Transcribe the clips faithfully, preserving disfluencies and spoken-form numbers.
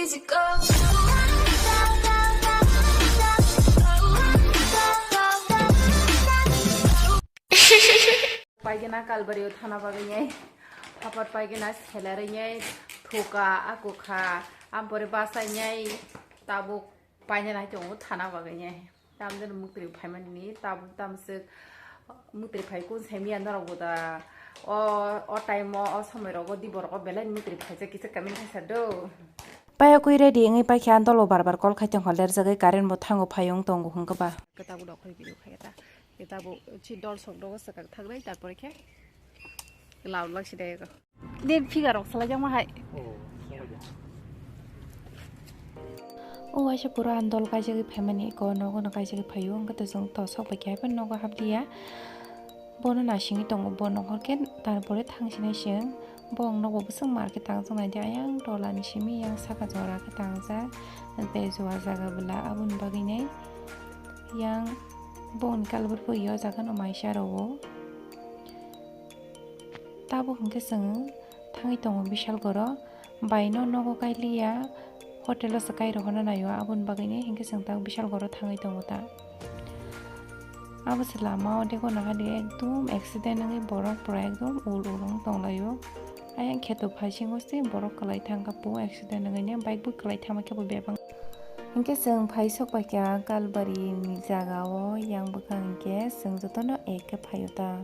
Paigena Kalbario thana bagwi nai, apat paigena selarwi nai, thoka, akukha, ampore basainai, tabuk painani hai tongo thana bagwi nai. Tamjani muktrwi phaimani tabuk tamswk muktrwi phai kun saimanya norok bo da o, o time o, o somoi rogo di borok o belai muktrwi phaijak kisa comment khaisa do. Payakwi ready wngwi paikha, dolo bar bar call khai tongkha, lerjagwi current bo thango phai wng tongo hwnkhe ba. Khe tabuk dokhorwi video khai ta. Khe tabuk si dol sok dogo swkang thangnai, tarpore khe loud lak si dai. Din figure rok salai jama hai. O waisa pura andol kaijagwi phaimani, ko nogo no kaijagwi phaio, hwnkhe to chwng to sok bai khe hai phano nogo hapdiya. Bono nasingwi tongo bo nohor khe, tarpore thangsinai chwng. Bo ang nogo bwswk mar khe tang chwng naidi, ayang tola ni simi yang saka jora khe tangjak, tei jua jaga bwla aboni bagwi nai yang bongni kalbur pui o jaga no maisa rwo. Tabuk hwnkhe chwng thangwi tongo Bishalgoro, baino nogo kailiya, hotel o se kai rohorna naio, aboni bagwino hwnkhe chwng tabuk Bishalgoro thangwi tongo ta. Abo se lama o dego naha di ekdom accident wngwi borok pura ekdom ul ul wng tonglaio. Ayang kheto phaisingo se borok kwlai thangkha, bo accident wngwi bike bo kwlai thangma khe bo bebak. Hinkhe chwng phai sok paikha Kalbari ni jaga o, yang bwkhak hinkhe chwng jotono ek khe phaio ta.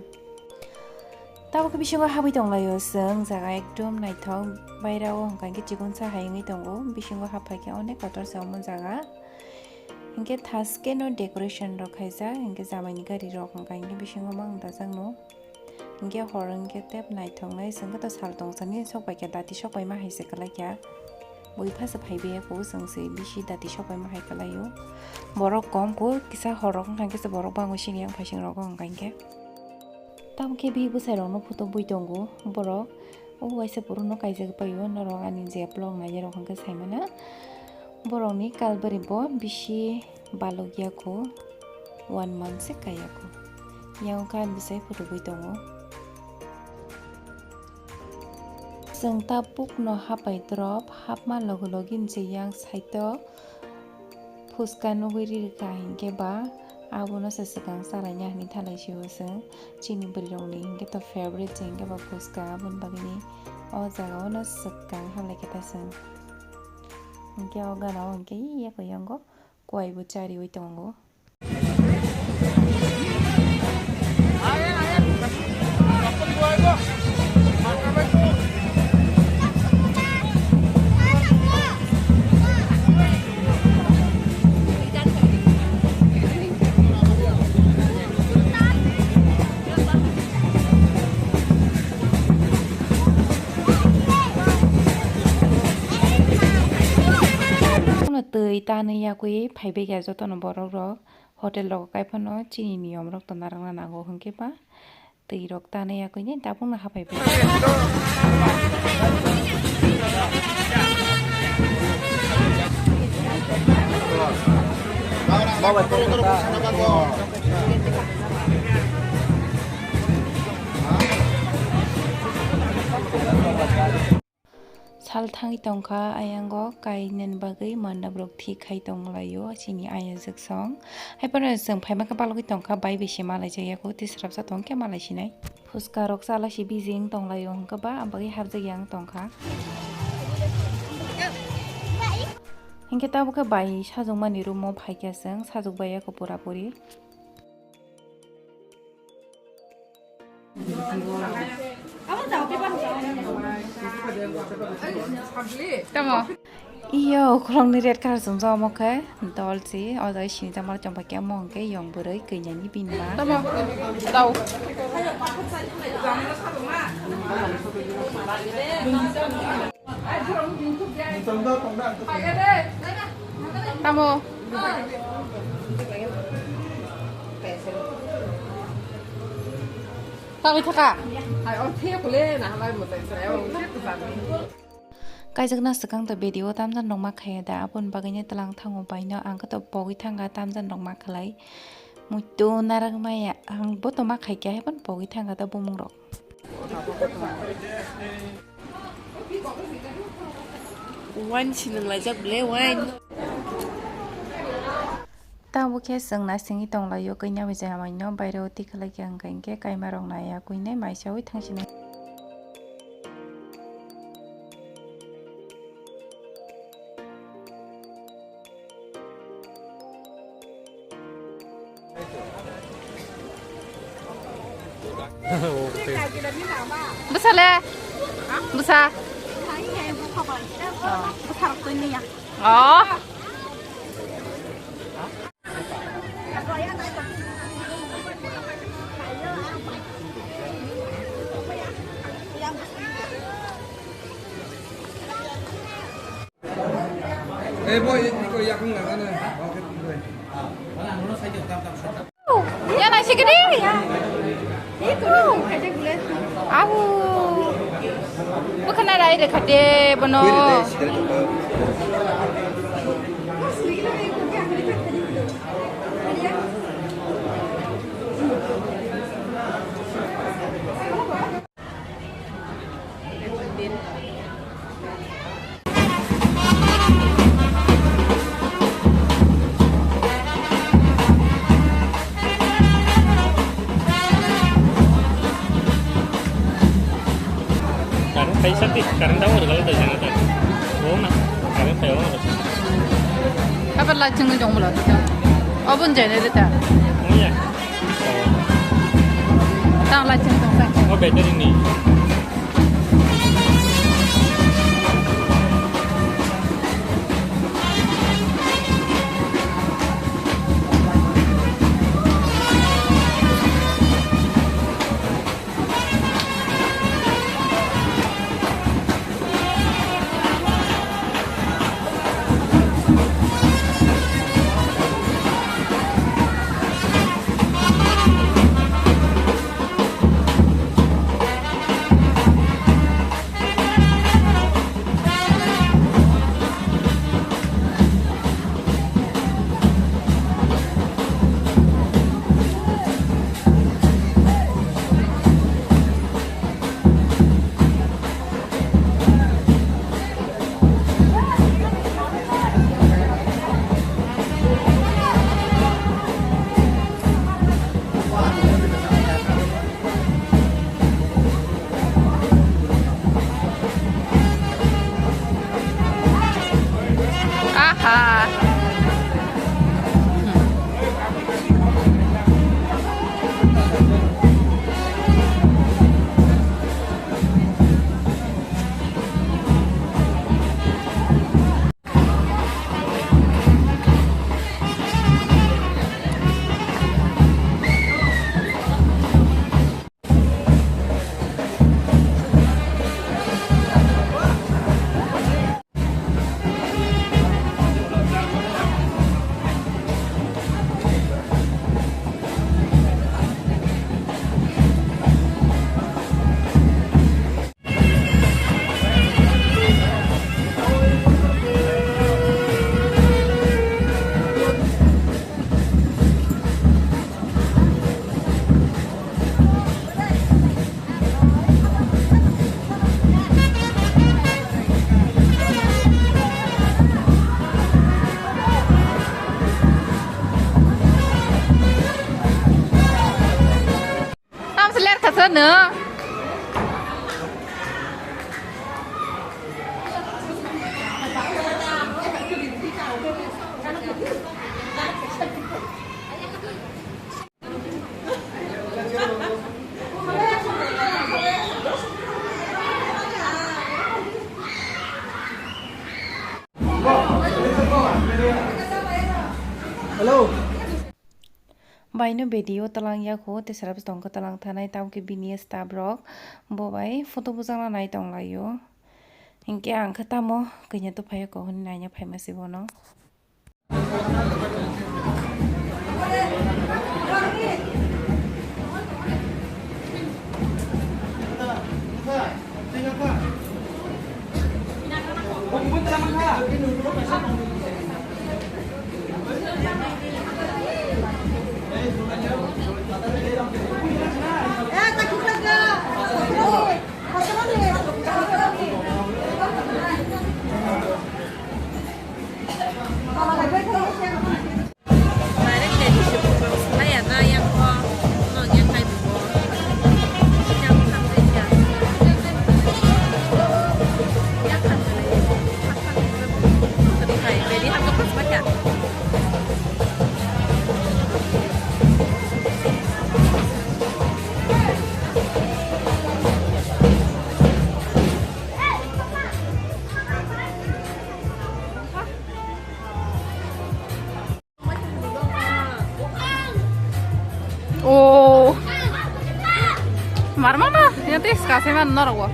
Tabuk khe bisingo habwi tonglaio chwng, jaga ekdom naithok, baira o hwnka hinkhe chikon sa hai wngwi tongo, bisingo hap phaikhe onek kotor se omo jaga. Hinkhe thaske no decoration rok khaijak, hinkhe jamai ni gari rok hwnka hinkhe bisingo mang dajak no. Hinkhe hor hinkhe tep naithok nai, chwng khe to sal tong sani sok paikha, dati sok paima hai se kwlai kha. Bui phasa phai biyako chwng se bisi dati sok paima hai kwlaio. Borok kom khe kisa hor rok wngkha khe se borok bango sini yang phaising rogo hwnka hinkhe. Tamo khe bihik bwsai rokno photo bui tongo borok. O waisa puro no kaijak paio, norok ani je vlog nai rok hwnkhe sai mano. Borokni kalbari bo bisi balok ya kho, one month se kaya kho. Yang kha bwsai photo bui tongo. Chwng tabuk no hapai drop, hapma logi logi ni je yang side o phuska nugwi ri rwkha hinkhe ba abono se swkang chalaina hinwi thalai sio chwng chini bwrwi rokni hinkhe to favorite se hinkhe ba phuska aboni bagwini o jaga o no swkang hamlai khe ta chwng hinkhe o gana o hinkhe yakung yango kwai bo chariwi tongo. Twi tanwi yakwi phaibai kha jotono borok rok. Hotel rogo kai phano chini niyom rok to narwkna nango, hinkhe ba twi rok tanwi yakwi ni tabukno hapai bai. Sal thangwi tongkha, ayango kainani bagwi mandap rok thik khai tonglaio chini ayajwk song. Haiphano chwng phaima khe balogwi tongkha, bai bai se malai jakya kho, tei swrapsa tongkhe malai sinai. Phuska rok chala si bijing tonglaio hwnkhe ba, abagwi hapjak yang tongkha. Hinkhe tabukhe bai sajwkmani room o phaikha chwng, sajwk bai yakho pura puri. Tamo. Iyo, ukhulokni red colour chumjak omo khe dolchi, o jaga sini tamo chumpai khe omo hwnkhe yong bwrwi kanya ni bini ma. Tamo. Tau. Tamo. Tamo thaka. Kaijak na swkang to video tamjak nokma khaya da, aboni bagwi no tlang thango bai no ang khe to pogwi thangkha tamjak nokma khlai. Muitu narak maya ang bo to ma khai khe hai phano pogwi thangkha da bumung rok. Wine sinung laijak ble, wine. Tabuk khe chwng naisingwi tonglaio, kanya bai jaya maino baireo tikhlai khe, hwnkhe hwnkhe kaimarok naiya kwinai maisaui thangsinai. Bwsa le? Bwsa? Oh. Eh, boy, ini kok yakung lah, kan? Oke, boy. Ya, nasi gede. Abu. Bukan ada air kade, bono. Current kaisa ti, current daw oro galo dai jana ta. O na, current payo na. Apa la chungwi dong bula ta. Obun jai ne ta. Oh ya. Tang la chungwi dong ta. Oh, battery ni. Aha. Tam seler kasa no. Hello. Baino video talang yakho, tei sarabs tongkha talang thanai, tamokhe bini staff rok bo bai photo bujak na nai tonglaio. Hinkhe ang khe tamo kanya tuphaio kok hwnwi naina phaima se bono. Oh. Marmana, ya tes kasih man norok.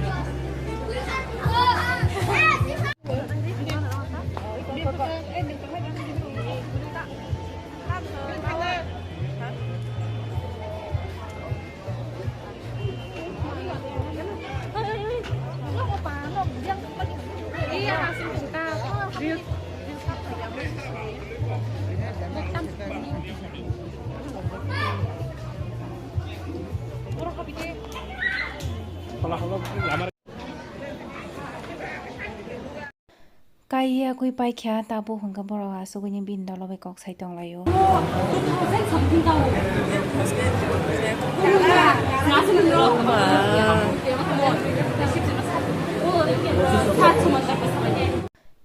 Kaiya kui paikha tabuk hwnkhe borok asugwini bini dolo bai kok sai tonglaio.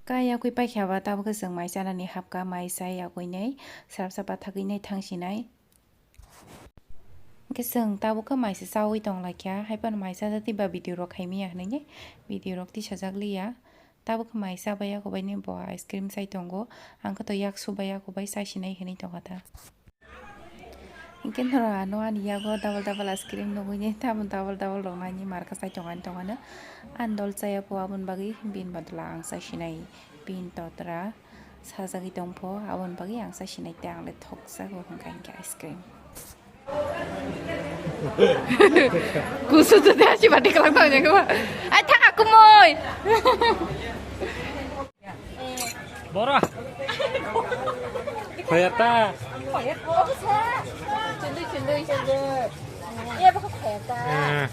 Kaiya kui paikha ba tabuk khe chwng mai chanani hapkha, mai chai yakuinai swrapsa pathagwinai thangsinai. Hwnkhe chwng tabuk khe maisa chaui tonglaikha, haiphano maisa jatwi ba video rok khaimaya hinwi video rok tisajak liya. Tabuk khe maisa bai yakubaini bo ice cream chai tongo, ang khe to yak subai yakubai chaisinai hinwi tongkha ta. Hwnkhe norok ano ani yago double double ice cream nugwi tamo double double rok nani marka chai tongani tongano. Ani dol chaya pho aboni bagwi bini bodol o ang chaisinai. Bini totra sajagwi tongpho, aboni bagwi ang chaisinai tei ang le thokjago hwnkha hinkhe ice cream. Kusu tu tei asi bati kelak tau jago. Ai thaka kumoi. Bora. Khoyata. Chundui, chundui, chundui. Iya, baka khoyata. Ah.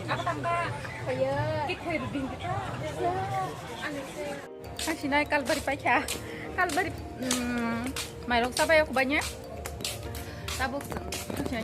Apa tambah? Khoya. Ki khoy ruding kita. Ang sinai kalbari paikha. Kalbari, mm, mairok sabai aku banyak. Tabuk, sinai